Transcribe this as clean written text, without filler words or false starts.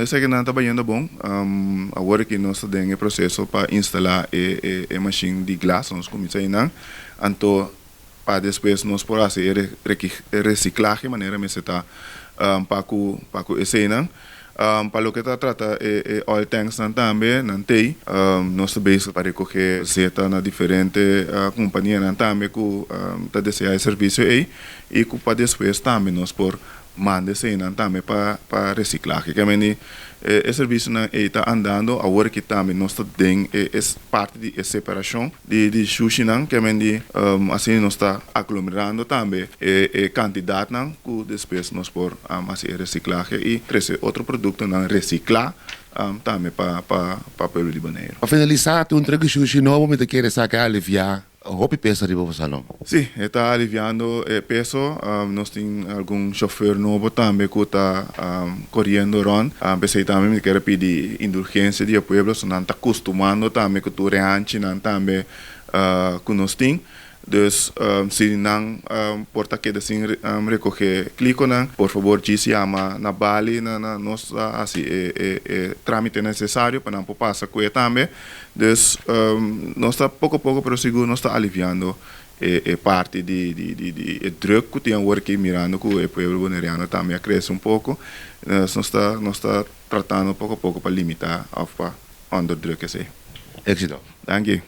Esakinan ta bayendo bon. Awor aki nos ta den e proseso pa instalá e mashin di glas, nos kuminsá einan. Anto pa despues nos por hasi e resiklahe manera mester ta pa ku eseinan. Pa loke ta trata e oil tanksnan tambe, nan tei. Nos ta bezig pa rekohé zeta na diferente kompanianan tambe ku ta deseá e servisio ei i ku pa despues tambe nos por manda eseinan tambe pa resiklahe. Ke men e servisionan ei ta andando. Awor aki tambe nos ta den e parti di e separashon di shushinan, ke men di asina nos ta aglomerando tambe e kantidatnan ku despues nos por hasi e resiklahe i trese otro produktonan resiklá tambe pa pueblo di Boneiru. Pa finalisá, un trùk shushi nobo, mi ta kere sa ku a aliviá hopi peso riba bo salon. Sí, ta aliviando e peso. Nos tin algun shofùr nobo tambe ku ta koriendo rònt. P'esei tambe mi ke pidi indulgensia di pueblo, so nan ta kustumando tambe ku tur nan tambe ku nos tin. Dus si nan por ta keda sin rekohé klikonan, por fabor djis yama na bali na nos hasi e trámite nesesario pa nan por pasa ku e tambe. Dus nos ta poko poko pero sigur nos ta aliviando e parti di e druk ku tin awor aki, mirando ku e pueblo boneriano tambe a krese un poko. Nos ta tratando poko poko pa limitá òf pa onderdruk esei. Éksito. Danki.